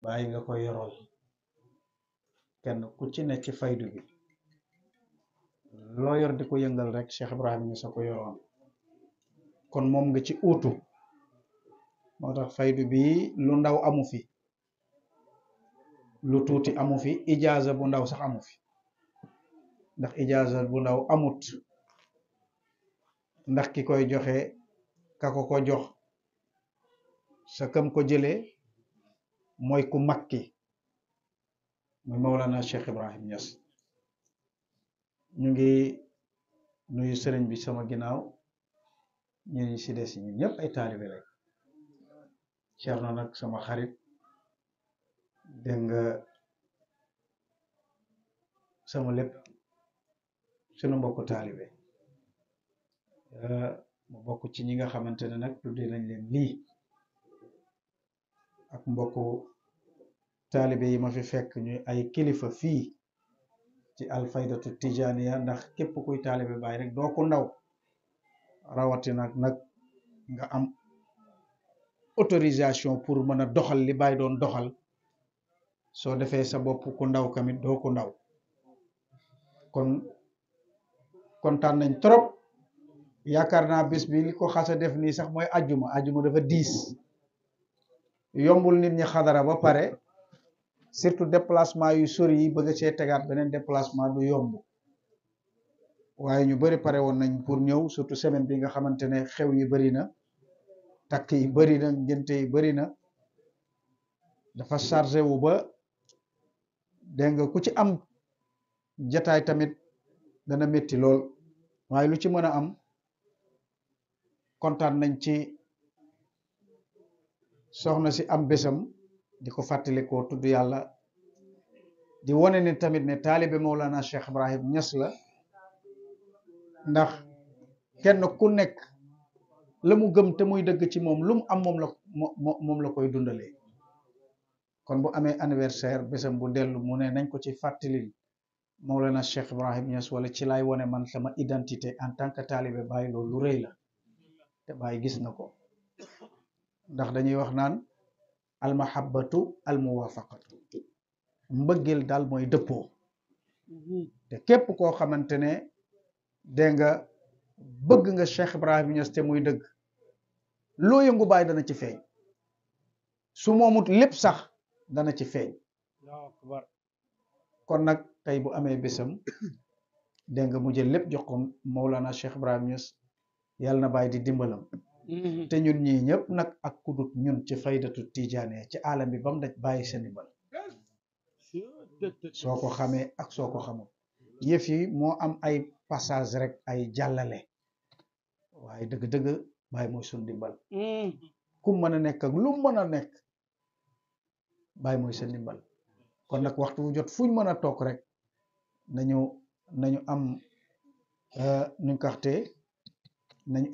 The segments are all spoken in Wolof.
bàyyi nga ko yoroon kenn ku ci ne ci faydu bi loo yor di ko yëngal rek Cheikh Ibrahim Niass a ko yoroon kon moom nga ci uutu moo tax faydu bi lu ndaw amu fi lu tuuti amu fi ijaaza bu ndaw sax amu fi ndax ijaaza bu ndaw amut ndax ki koy joxe ka ko jox sa kam ko jëlee mooy ku mag ki muy Mawlana Cheikh Ibrahim Niass ñu ngi nuyu sëriñ bi sama ginnaaw ñu si des ñun ñëpp ay taalibe rek Ceerno nag sama xarit dégg nga sama lépp sunu mbokku taalibe mu bokk ci ñi nga xamante ne nag tuddee nañ leen lii ak mbokku taalibe yi ma fi fekk ñuy ay kilifa fii ci alfaydatu tijaniya ndax képp kuy taalibe Baay rek doo ko ndaw rawatina nag nga am autorisation pour mën a doxal li Baay doon doxal soo defee sa bopp ku ndaw kamit doo ko ndaw kon kontaan nañ trop yaakaar naa bés bi li ko xasa def nii sax mooy ajjuma dafa diis yombul nit ñi xadara ba pare surtout déplacement yu sori yi bëgg cee tegaat beneen déplacement du yomb waaye ñu bari pare woon nañ pour ñëw surtout semaine bi nga xamante ne xew yi bari na takk yi bari na ngénte yi bari na dafa chargé wu ba dégg nga ku ci am jataay tamit dana métti lool waaye lu ci mën a am kontaan nañ ci soxna si am bésam di ko fàttali ko tudd yàlla di wane ne tamit ne taalibe Mawlana Cheikh Ibrahim Niass la ndax kenn ku nekk la mu gëm te muy dëgg ci moom lu mu am moom la koy dundalee kon bu amee anniversaire bésam bu dellu mu ne nañ ko ci fàttali Mawlana Cheikh Ibrahim Niass wala ci lay wane man sama identité en tant que taalibe Baay loolu lu rëy la te Baay gis na ko ndax dañuy wax naan almahabbatu almuwafaqatu mbëggeel daal mooy dëppoo te képp koo xamante ne dégg nga bëgg nga Cheikh Ibrahim Niass te muy dëgg loo yëngu Baay dana ci feeñ su moomut lépp sax dana ci feeñ kon nag tey bu amee bésam dégg nga mu jël lépp jox ko Mawlana Cheikh Ibrahim Niass yàlla na Baay di dimbalam te ñun ñii ñëpp nag ak kudut ñun ci faydatu tijaane ci alam bi ba mu daj bàyyi seen dimbal soo ko xamee ak soo ko xamul yëf yi moo am ay passage rek ay jàllale waaye dëgg-dëgg Baay mooy sun dimbal ku mën a nekk ak lu mën a nekk Baay mooy seen dimbal kon nag waxtu wu jot fuñ mën a toog rek nañu am nuñ ko waxtee nañu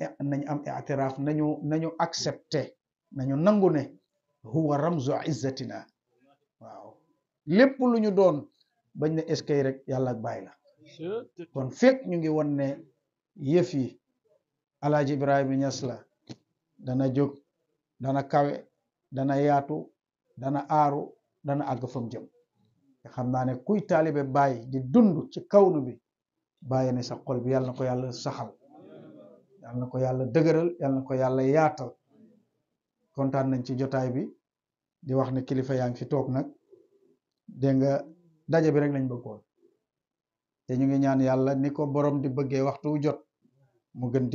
am i'tiraaf nañu accepté nañu nangu ne huwa ramzu izzatina waaw lépp lu ñu doon bañ ne eskay rek yàlla ak Baay la kon fekk ñu ngi won ne yëf yi Alaaji Ibrahima Niass la dana jóg dana kawe dana yaatu dana aaru dana àgg fam jëm te xam naa ne kuy taalibe Baay di dund ci kawnu bi bàyyi ne sa xol bi yàlla na ko yàlla saxal yàlla na ko yàlla dëgëral yàlla na ko yàlla yaatal kontaan nañ ci jotaay bi di wax ne kilifa yaa ngi fi toog nag dégg nga daje bi rek lañ bëggoon te ñu ngi ñaan yàlla ni ko borom di bëggee waxtu wu jot mu gën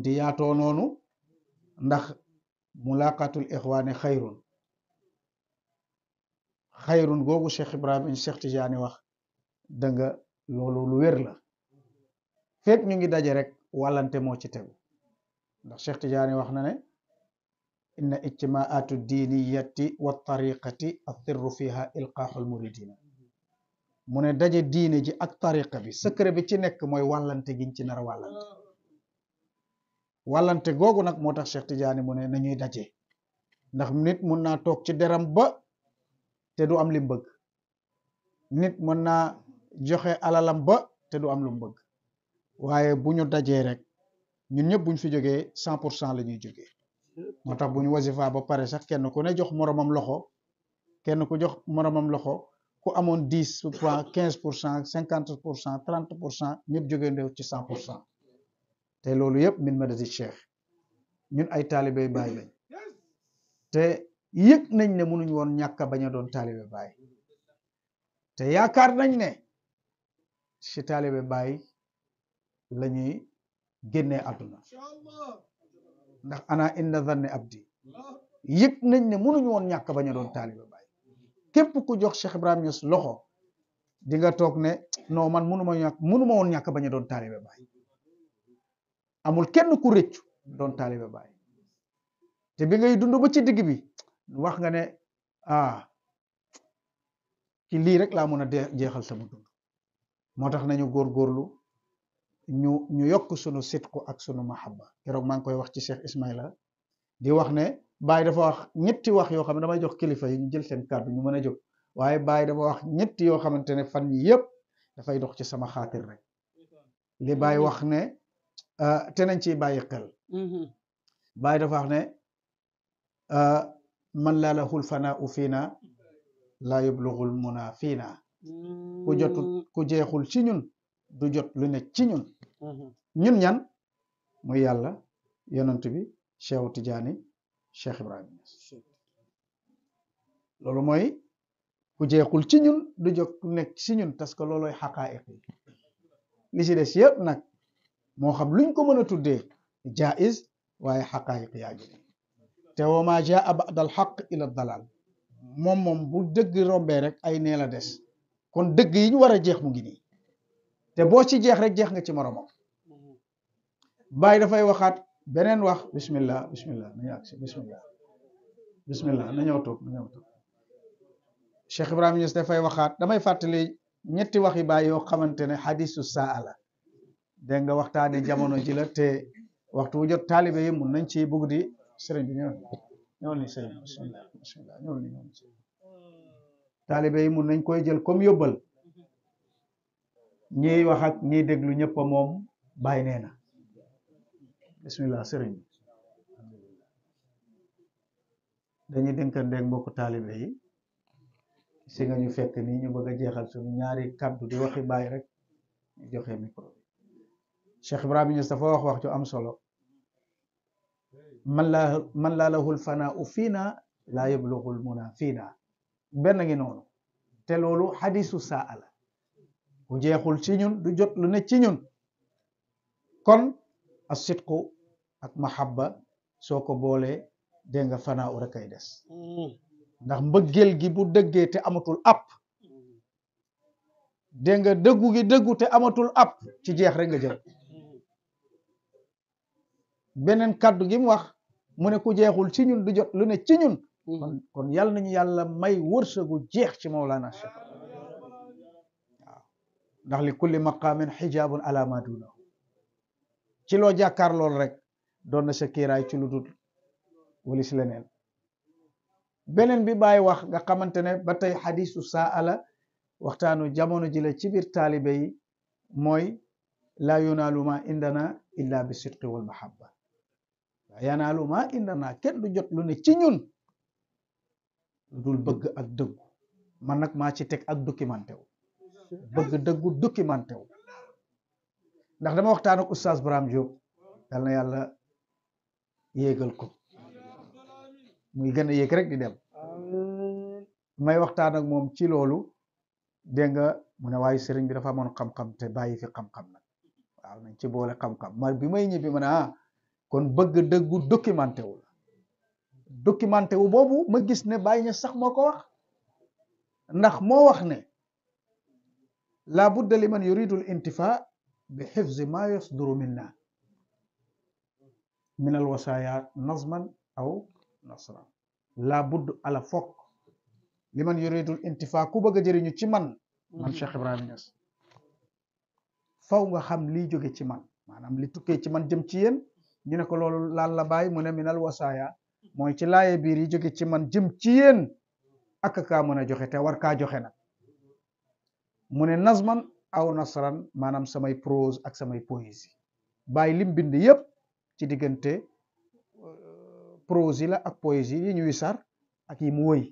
di yaatoo noonu ndax mulaqatul ixwaani xayrun googu Cheikh Ibrahim Cheikh Tidiane wax da nga loolu lu wér la fekk ñu ngi daje rek wàllante moo ci tegu ndax Cheikh Tidiane wax na ne inna ijtimaatu diiniyati wa tariqati athirru fiha ilqaaxul muridina mu ne daje diine ji ak tariqa bi secret bi ci nekk mooy wàllante giñ ci nar a wàllante googu nag moo tax Cheikh Tidiane mu ne nañuy daje ndax nit mun naa toog ci deram ba te du am lim bëgg nit mën naa joxe alalam ba te du am lu mu bëgg waaye bu ñu dajee rek ñun ñëpp buñ fi jógee 100% la ñuy jógee moo tax bu ñu wasifa ba pare sax kenn ku ne jox moromam loxo kenn ku jox moromam loxo ku amoon 10% 15% 50% 30% ñëpp jógee ndew ci 100% te loolu yëpp min madadi cheikh ñun ay taalibe baay lañ te yëg nañ ne mënuñ woon ñàkk a bañ a doon taalibe baay te yaakaar nañ ne ci taalibe baay la ñuy génnee àdduna ndax ana inda zanni abdi yëg nañ ne mënuñ woon ñàkk a bañ a doon taalibe baay képp ku jox Cheikh Ibrahima Niass loxo di nga toog ne non man mënuma woon ñàkk bañ a doon taalibe baay amul kenn ku rëccu doon taalibe baay te bi ngay dund ba ci digg bi wax nga ne ci lii rek laa mën a jeexal sama dund moo tax nañu góorgóorlu ñu yokk sunu sidqu ak sunu mahabba keroog maa ngi koy wax ci Cheikh Ismaïla di wax ne Baye dafa wax ñetti wax yoo xam ne damay jox kilifa yi ñu jël seen kàddu ñu mën a jóg waaye Baye dafa wax ñetti yoo xamante ne fan yi yëpp dafay dox ci sama xaatir rek li Baye wax ne te nañ ciy bàyyi xel Baye dafa wax ne man laa lahul fanaa fiina laa yublughul muna fiina ku jotul ku jeexul ci ñun du jot lu ne ci ñun ñun ñan muy yàlla yonent bi Cheikh Tidiane Cheikh Ibrahima loolu mooy ku jeexul ci ñun du jot lu nekk ci ñun parce que loolooy xaqaa'iq yi li ci des yëpp nag moo xam luñ ko mën a tuddee jaiz waaye xaqaa'iq yaa ngi te wa maa jaa ba'dal xaq ila dalal moom bu dëgg rombee rek ay nee la des kon dëgg yi ñu war a jeex mu ngi nii te boo ci jeex rek jeex nga ci moromam Baye dafay waxaat beneen wax bismillah nañu agsi bismillah na ñëw toog Cheikh Ibrahima Niass dafay waxaat damay fàttali ñetti waxi Baye yoo xamante ne hadisu saa la dégg nga waxtaane jamono ji la te waxtu wu jot taalibe yi mun nañ ci bugg di sëriñ bi ñëwal ni sëriñ bismillah ñëwal ni taalibe yi mun nañ koy jël comme yóbbal ñiy wax ak ñiy déglu ñëpp a moom Baye nee na bismillah sëriñ dañuy dénkandeeg mbokku taalibe yi si nga ñu fekk nii ñu bëgg a jeexal suñu ñaari kàddu di waxi Baye rek ñu joxe micro bi Cheikh Ibrahima Niass dafa wax ju am solo man laa lahul fanaa fiina laa yablughul muna fiina benn ngi noonu te loolu hadisu saa la bu jeexul ci ñun du jot lu ne ci ñun kon as-sidqu ak mahabba soo ko boolee dégg nga fanaa u rek ay des ndax mbëggeel gi bu dëggee te amatul app dégg nga dëggu gi dëggu te amatul app ci jeex rek nga jël beneen kàddu gi mu wax mu ne ku jeexul ci ñun du jot lu ne ci ñun kon yàlla nañu yàlla may wërsëgu jeex ci Mawlana Cheikh waaw ndax li kulli maqaamin xijaabun ala ma dunahu ci loo jàkkaar lool rek doon na sa kiiraay ci lu dul wali si leneen beneen bi Baye wax nga xamante ne ba tey xadisu saa la waxtaanu jamono ji la ci biir taalibe yi mooy laa yunaalu ma indana illa bi sidqi wal mahabba laa yanaalu ma indana kenn du jot lu ne ci ñun lu dul bëgg ak dëggu man nag maa ci teg ak documenté wu bëgg dëggu documenté wu ndax dama waxtaan ak oustaz Braham Diop yal na yàlla yéegal ko muy gën a yéeg rek di dem may waxtaan ak moom ci loolu dégg nga mu ne waaye sëriñ bi dafa amoon xam-xam te bàyyi fi xam-xam nag waaw nañ ci boole xam-xam ma bi may ñibbi ma ne kon bëgg dëggu documenté wu la documenté wu boobu ma gis ne Baye Niass sax moo ko wax ndax moo wax ne la budda liman yuridu al intifa bi xifzi ma yasduru minna min al wasaya nazman aw nasran la budd ala fokk liman yuridul intifa ku bëgg a jëriñu ci man Cheikh Ibrahima Niass faw nga xam liy jóge ci man maanaam li tukkee ci man jëm ci yéen ñu ne ko loolu laal la Baye mu ne minal wasaaya mooy ci laaye biir yi jóge ci man jëm ci yéen ak kaa mën a joxe te war kaa joxe nag mu ne nazman aw nasran maanaam samay prose ak samay poésie Baye lim bind yépp ci diggante prose yi la ak poésie yi ñuy sar ak yi mu wëy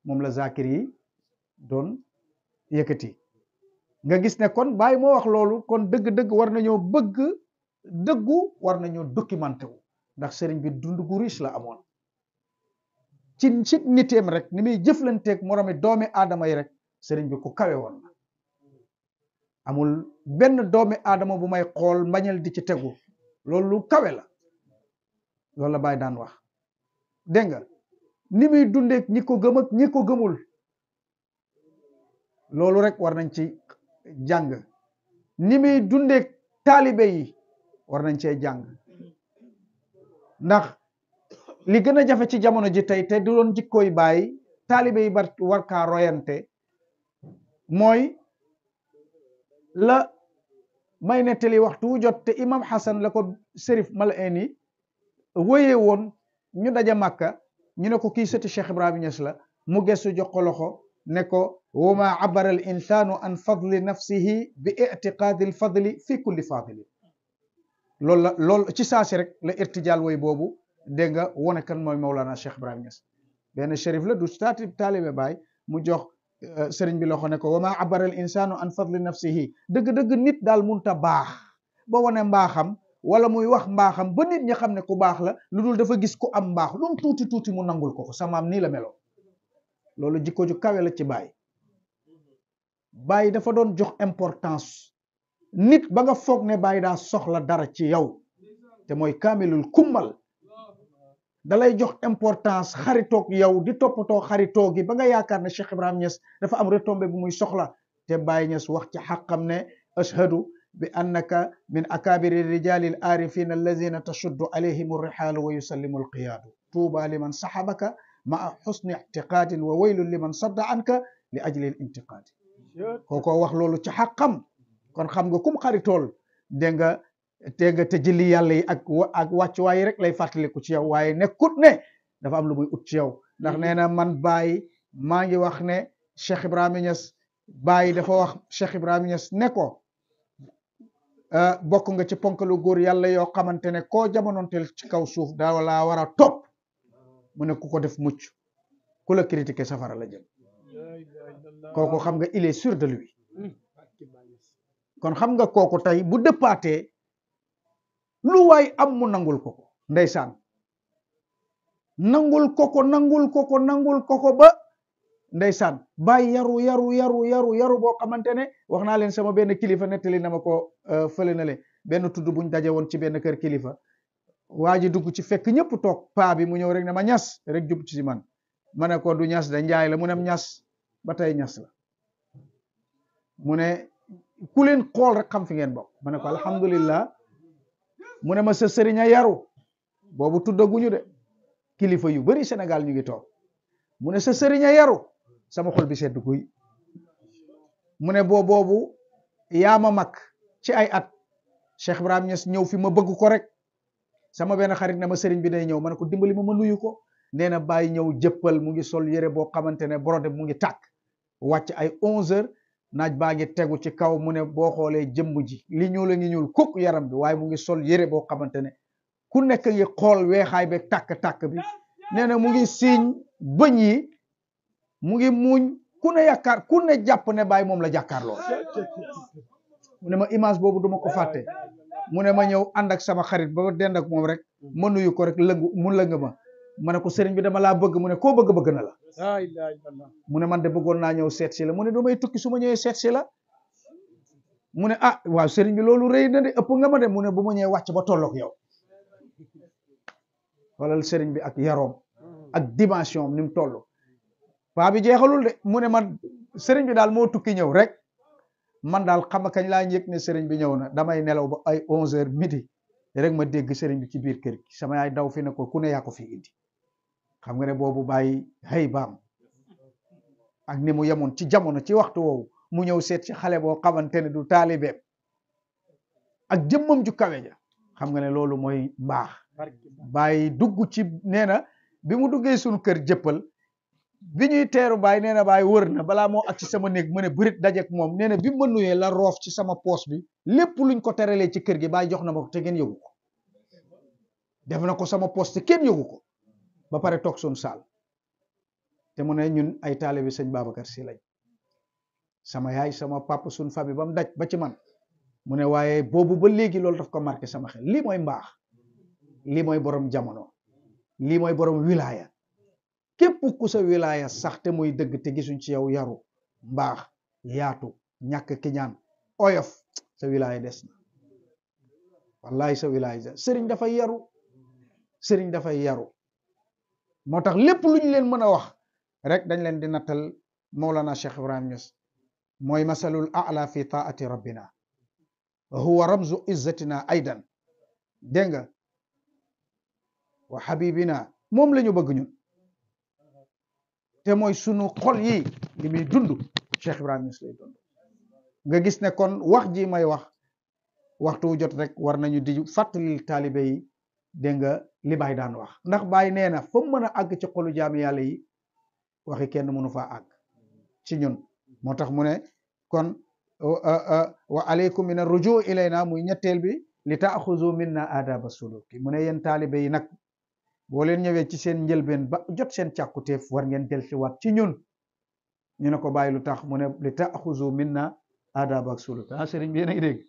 moom la zakir yi doon yëkkati nga gis ne kon Baye moo wax loolu kon dëgg-dëgg war nañoo bëgg dëggu war nañoo documenté wu ndax sëriñ bi dund gu riche la amoon ci niteem rek ni muy jëflanteeg moromi doomi aadama yi rek sëriñ bi ku kawe woon na amul benn doomi aadama bu may xool mbañal di ci tegu loolu lu kawe la loolu la Baye daan wax dégg nga ni muy dundeek ñi ko gëm ak ñi ko gëmul loolu rek war nañ ci jàng ni muy dundeek taalibe yi war nañ cee jàng ndax li gën a jafe ci jamono ji tey te du doon jikkooy Baay taalibe yi war kaa royante mooy la may nettali waxtu wu jot te imam Hassan la ko Serif Malaini wóyee woon ñu daja Màkka ñu ne ko kii sëti Cheikh Ibrahima Niass la mu gestu jox ko loxo ne ko wa ma abara al insanu an fadli nafsihi bi itiqaadi al fadli fi kulli fadili loolu ci saasi rek la irtijaal woy boobu dégg nga wone kan mooy Mawlana Cheikh Ibrahima Niass benn shérif la du taalibe Baay mu jox sëriñ bi loxo ne ko wa ma abara al insanu an fadli nafsihi dëgg-dëgg nit daal munta baax ba wone mbaaxam wala muy wax mbaaxam ba nit ñi xam ne ku baax la lu dul dafa gis ku am mbaax lu mu tuuti tuuti mu nangul ko samaam nii la meloo loolu jikko ju kawe la ci Baay Baay dafa doon jox importance nit ba nga foog ne Baay daa soxla dara ci yow te mooy kaamilul kummal dalay jox importance xaritoog yow di toppatoo xaritoo gi ba nga yaakaar ne Cheikh Ibrahima Niass dafa am retombé bu muy soxla te Baay Niass wax ci xaqam ne ashhadu bi annaka min akabiri rijali al arifin alladina tashuddu alayhim arrihalu wa yusallimu alqiyaadu tuuba liman saxabaka maa xusni ictiqaadin wa waylun liman sadda anka li ajli al intiqaadi kookoo wax loolu ci xaqam kon xam nga kum xaritool dégg nga te jëli yàlla yi ak wàccuwaay rek lay fàttaliku ci yow waaye nekkut ne dafa am lu muy ut ci yow ndax nee na man Baay maa ngi wax ne Cheikh Ibrahima Niass Baay dafa wax Cheikh Ibrahima Niass ne ko bokk nga ci ponkalu góor yàlla yoo xamante ne koo jamonoonteel ci kaw suuf daa laa war a topp mu ne ku ko def mucc ku la critiquer safara la jëm kooku xam nga il est sûr de lui kon xam nga kooku tey bu dëppaatee lu waay am mu nangul ko ko ndeysaan nangul ko ko ba ndeysaan Baay yaru boo xamante ne wax naa leen sama benn kilifa nettali na ma ko fële na le benn tudd buñ daje woon ci benn kër kilifa waa ji dugg ci fekk ñëpp toog paa bi mu ñëw rek ne ma Ñas rek jub ci man ma ne ko du Ñas da Njaay la mu ne Ñas ba tey Ñas la mu ne ku leen xool rek xam fi ngeen bokk ma ne ko alhamdulillah mu ne ma sa sëriñ a yaru boobu tuddaguñu de kilifa yu bari Sénégal ñu ngi toog mu ne sa sëriñ a yaru sama xol bi sedd guy mu ne boobu yaa ma mag ci ay at Cheikh Ibrahima Niass ñëw fi ma bëgg ko rek sama benn xarit ne ma sëriñ bi day ñëw ma ne ko dimbali ma nuyu ko nee na Baay ñëw jëppal mu ngi sol yére boo xamante ne brodé mu ngi tàkk wàcc ay 11h naaj baa ngi tegu ci kaw mu ne boo xoolee jëmm ji li ñuul a ngi ñuul kukk yaram bi waaye mu ngi sol yére boo xamante ne ku nekk ngi xool weexaay beeg tàkk-tàkk bi nee na mu ngi siiñ bëñ yi mu ngi muuñ ku ne jàpp ne Baay moom la jàkkaarloo mu ne ma image boobu duma ko fàtte mu ne ma ñëw ànd ak sama xarit ba dend ak moom rek ma nuyu ko rek mu lëng ma ne ko sëriñ bi dama laa bëgg mu ne koo bëgg na la mu ne man de bëggoon naa ñëw seet si la mu ne damay tukki su ma ñëwee seet si la mu ne ah waaw sëriñ bi loolu rëy na de ëpp nga ma de mu ne bu ma ñëwee wàcc ba tolloog yow walal sëriñ bi ak yaroom ak dimension ni mu toll paa bi jeexalul de mu ne man sëriñ bi daal moo tukki ñëw rek man daal xam kañ laa yëg ne sëriñ bi ñëw na damay nelaw ba ay 11h midi rek ma dégg sëriñ bi ci biir kër gi sama yaay daw fi ne ko ku ne yaa ko fi indi xam nga ne boobu bàyyi xëy baam ak ni mu yemoon ci jamono ci waxtu woowu mu ñëw seet ci xale boo xamante ne du taalibeem ak jëmmam ju kawe ja xam nga ne loolu mooy mbaax bàyyi dugg ci nee na bi mu duggee suñu kër jëppal bi ñuy teeru Baay nee na Baay wër na balaa moo ak ci sama néeg mu ne bërit dajek moom nee na bi ma nuyee la roof ci sama poos bi lépp luñ ko teralee ci kër gi Baay jox na ma ko te kenn yëgu ko def na ko sama poos te kenn yëgu ko ba pare toog suñ saal te mu ne ñun ay taalibe sëñ Babacar Si lañ sama yaay sama papa suñ famille ba mu daj ba ci man mu ne waaye boobu ba léegi loolu daf ko marqué sama xel lii mooy mbaax lii mooy borom jamono lii mooy borom wilaya képp ku sa wilaya sax te muy dëgg te gisuñ ci yow yaru mbaax yaatu ñàkk kiñaan oyof sa wilaya des na wallahi sa wilaya sëriñ dafay yaru sëriñ dafay yaru moo tax lépp lu ñu leen mën a wax rek dañ leen di nattal Mawlana Cheikh Ibrahim Niass mooy masalul a'la fi taati rabbina huwa ramzu izzatina aydan dégg nga wa habibina moom la ñu bëgg ñun te mooy sunu xol yi li muy dund Cheikh Ibrahim Niass lay dund nga gis ne kon wax ji may wax waxtu wu jot rek war nañu di fàttali taalibe yi dégg nga li Baay daan wax ndax Baay nee na fa mën a àgg ci xolu jaami yàlla yi waxi kenn mënu faa àgg ci ñun moo tax mu ne kon wa alaykum min ar-rujuu ilayna muy ñetteel bi li taaxuzu minna adaba suluki mu ne yéen taalibe yi nag boo leen ñëwee ci seen njëlbeen ba jot seen càkkuteef war ngeen dellusiwaat ci ñun ñu ne ko bàyyi lu tax mu ne li taaxuzu minna adaba suluki ah sëriñ bi yéen a ngi dégg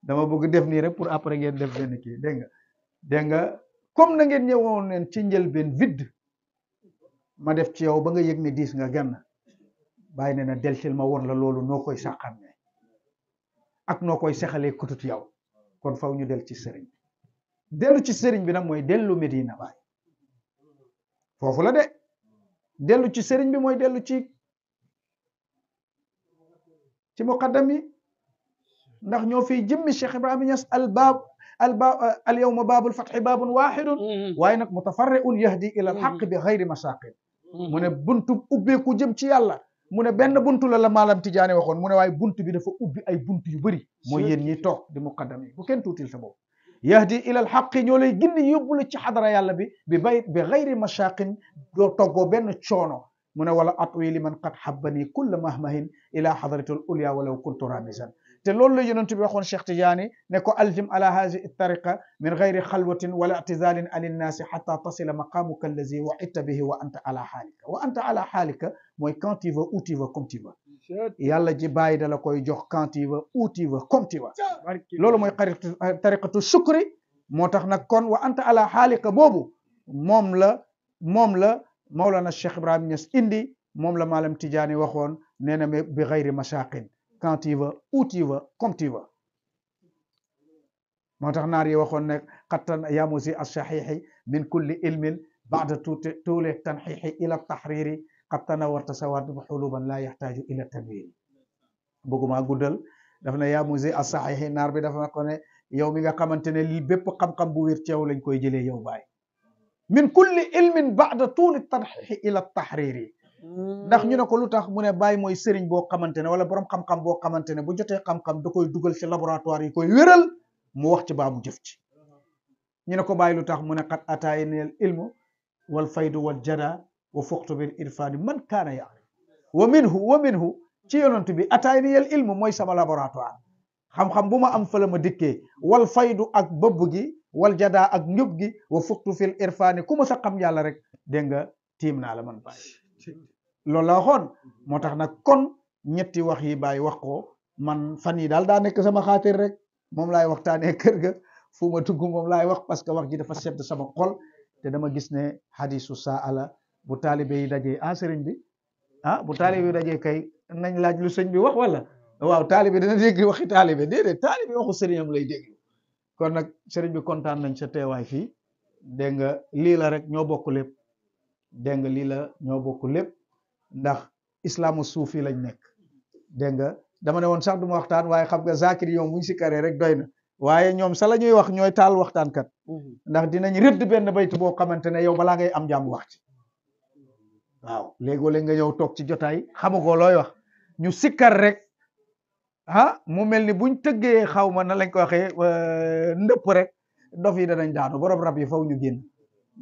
dama bëgg def nii rek pour après ngeen def benn kii dégg nga comme na ngeen ñëwoon leen ci njëlbeen vide ma def ci yow ba nga yëg ne diis nga gann bàyyi ne na delsil ma woon la loolu noo koy sàqam ne ak noo koy sexalee kutut yow kon faw ñu del ci sëriñ bi dellu ci sëriñ bi nag mooy dellu Medina Baay foofu la de dellu ci sëriñ bi mooy dellu ci muqaddam yi ndax ñoo fiy jëmmi Cheikh Ibrahima Niass al yawma baabul fatxi baabun waaxidun waaye nag mutafarriun yahdi ila al xaq bi xayri masaqin mu ne buntu ubbeeku jëm ci yàlla mu ne benn buntu la maalam Tijaani waxoon mu ne waaye buntu bi dafa ubbi ay buntu yu bëri mooy yéen ñiy toog di muqaddam yi bu kenn tuutil sa bopp yahdi ila al xaqi ñoo lay gindi yóbbu la ci xadara yàlla bi xayri masaqin doo toggoo benn coono mu ne wala atwi liman qad habbani kulla mahmahin ila xadratil ulya walaw kuntu ramisan te loolu la yonent bi waxoon Cheikh Tidiane ne ko alzim ala hazihi tariqa min gayri xalwatin wala i'tizalin an innaasi xata tasila maqamuka allazi wa'idta bihi wa anta ala xaalika mooy quand tu veux où tu veux comme tu veux yàlla ji bàyyi da la koy jox quand tu veux où tu veux comme tu veux loolu mooy tariqatu shukri moo tax nag kon wa anta ala xaalika boobu moom la Mawlana Cheikh Ibrahim Niass indi moom la maalam Tidiane waxoon nee na bi gayri mashaqin quand tu veux où tu veux comme tu veux moo tax naar yi waxoon ne xattan yamusi alsaxiixi min kulli ilmin baada tuule tanxiixi ila taxriri xattana warta sawaat xuluban laa yaxtaaju ila tanwiri bëgguma guddal daf ne yamusi alsaxiixi naar bi dafa ko ne yow mi nga xamante ne lii bépp xam-xam bu wér ci yow lañ koy jëlee yow baay min kulli ilmin baada tuuli tanxiixi ila taxriri ndax ñu ne ko lu tax mu ne Baay mooy sëriñ boo xamante ne wala borom xam-xam boo xamante ne bu jotee xam-xam da koy dugal ci laboratoire yi koy wéral mu wax ci baabu jëf ci ñu ne ko Baay lu tax mu ne qad ataayani al ilmu wal faydu wal jada wa fuqtu bil irfani man kaana yaarif wa minhu ci yonent bi ataayani al ilmu mooy sama laboratoire xam-xam bu ma am fa la ma dikkee wal faydu ak bëbb gi wal jada ak njub gi wa fuqtu fil irfani ku ma sa xam yàlla rek dégg nga tiim naa la man Baay loolu la waxoon moo tax nag kon ñetti wax yi Baay wax ko man fan yi daal daa nekk sama xaatir rek moom laay waxtaanee kër ga fu ma tugg moom laay wax parce que wax ji dafa sedd sama xol te dama gis ne hadisu saa la bu taalibe yi dajee sëriñ bi bu taalibe yi dajee kay nañ laaj lu sëñ bi wax wala waaw taalibe dina dégg waxi taalibe déedéet taalibe waxu sëriñam lay dégg kon nag sëriñ bi kontaan nañ sa teewaay fii dégg nga lii la rek ñoo bokk lépp dégg nga lii la ñoo bokk lépp ndax islaamu suufi lañ nekk dégg nga dama ne woon sax du ma waxtaan waaye xam nga zakir yoom buñ si karee rek doy na waaye ñoom sa la ñuy wax ñooy taal waxtaankat ndax dinañ rëdd benn baytu boo xamante ne yow balaa ngay am jàmm wax ci waaw léegoo-léeg nga ñëw toog ci jotaay xamugoo looy wax ñu sikkar rek mu mel ni buñ tëggee xaw ma na lañ ko waxee ndëpp rek dof yi danañ daanu borom rab yi faw ñu génn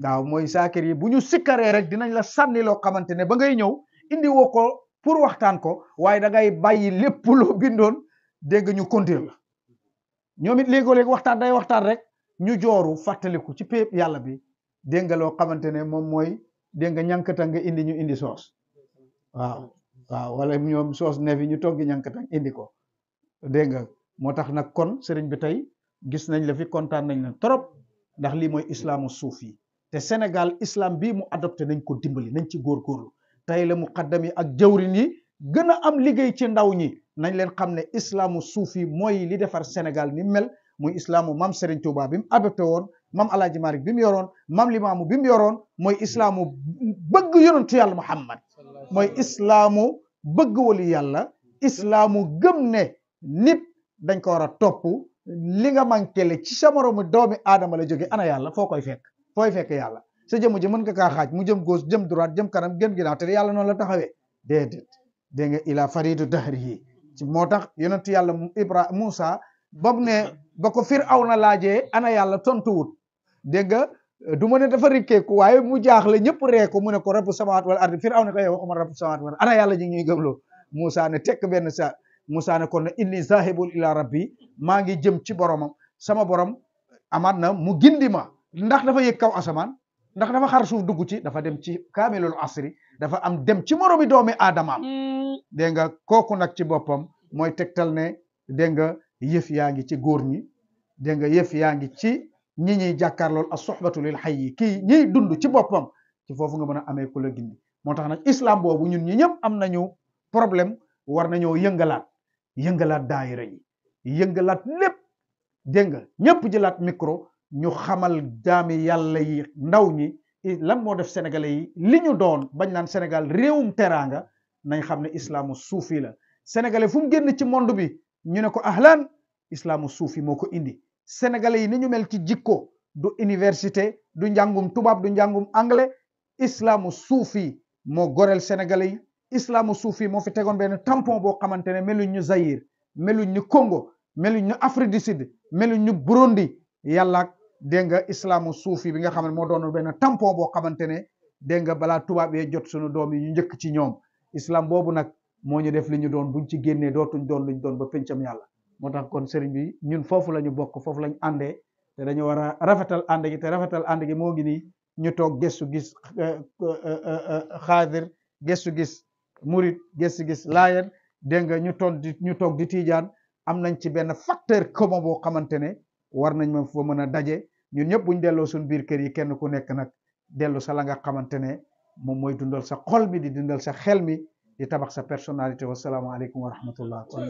waaw mooy saakir yi bu ñu sikkaree rek dinañ la sànni loo xamante ne ba ngay ñëw indi woo ko pour waxtaan ko waaye da ngay bàyyi lépp loo bindoon dégg ñu kontir la ñoom it léegoo-léeg waxtaan day waxtaan rek ñu jooru fàttaliku ci péep yàlla bi dégg nga loo xamante ne moom mooy dégg nga ñànkatang nga indi ñu indi soos waaw waaw wala ñoom soos neef yi ñu toggi ñànkatang indi ko dégg nga moo tax nag kon sëriñ bi tey gis nañ la fi kontaan nañ la trop ndax lii mooy islaamu suuf yi te Sénégal islam bii mu adopté nañ ko dimbali nañ ci góorgóorlu tey la muqaddam yi ak jawrin yi gën a am liggéey ci ndaw ñi nañ leen xam ne islaamu suuf yi mooy li defar Sénégal ni mel muy islaamu mam Serigne Touba bi mu adopté woon mam Alaaji Malik bi mu yoroon mam Limaamu bi mu yoroon mooy islaamu bëgg yonentu yàlla Muhammad mooy islaamu bëgg wali yàlla islaamu gëm ne nit dañ ko war a topp li nga manqué ci sa moromu doomi aadama la jóge ana yàlla foo koy fekk fooy fekk yàlla sa jëmm ji mën nga kaa xaaj mu jëm gauche jëm droite jëm kanam gën ginnaaw te yàlla noonu la taxawee déedéet dégg nga ila faridu dahri yi moo tax yonentu yàlla Ibrahima Moussa ba mu ne ba ko Firawna laajee ana yàlla tontuwut dégg nga du ma ne dafa rikkeeku waaye mu jaaxle ñëpp ree ko mu ne ko rabbu samawaat wal ardi Firawna ko yow waxuma rabbu samawaat wal ana yàlla ji ñuy gëmloo Moussa ne tekk benn sa Moussa ne kon ne inni zahibul ila rabbi maa ngi jëm ci boromam sama borom amaat na mu gindi ma ndax dafa yëg kaw asamaan ndax dafa xar suuf dugg ci dafa dem ci kaamilul asri dafa am dem ci moromi doomi aadamaam dégg nga kooku nag ci boppam mooy tegtal ne dégg nga yëf yaa ngi ci góor ñi dégg nga yëf yaa ngi ci ñi ñuy jàkkaarlool as soxbatu lil xay yi kii ñiy dund ci boppam ci foofu nga mën a amee ku la gindi moo tax nag islam boobu ñun ñi ñëpp am nañu problème war nañoo yëngalaat daayira yi yëngalaat lépp dégg nga ñëpp jëlaat micro ñu xamal jaami yàlla yi ndaw ñi lan moo def sénégalais yi li ñu doon bañ naan Sénégal réewum teraanga nañ xam ne islaamu suufi la sénégalais fu mu génn ci monde bi ñu ne ko ahlan islaamu suufi moo ko indi sénégalais yi ni ñu mel ci jikko du université du njàngum tubaab du njàngum anglais islaamu suufi moo goreel sénégalais yi islaamu suufi moo fi tegoon benn tampon boo xamante ne meluñ ñu Zaïre meluñ ñu Congo meluñ ñu Afrique du Sud meluñ ñu Burundi yàlla dégg nga islaamu suufi bi nga xam ne moo doon benn tampon boo xamante ne dégg nga balaa tubaab yee jot suñu doom yi ñu njëkk ci ñoom islam boobu nag moo ñu def li ñu doon buñ ci génnee dootuñ doon luñ doon ba pencam yàlla moo tax kon sëriñ bi ñun foofu la ñu bokk foofu lañ àndee te dañu war a rafetal ànd gi te rafetal ànd gi moo ngi nii ñu toog gëstu gis xaadir gëstu gis murit gëstu gis laayeen dégg nga ñu toog di tiijaan am nañ ci benn facteur commun boo xamante ne war nañ ma fa mën a daje ñun ñëpp buñ delloo suñ biir kër yi kenn ku nekk nag dellu sa la nga xamante ne moom mooy dundal sa xol mi di dundal sa xel mi di tabax sa personnalité wasalaamaaleykum wa rahmatullah kon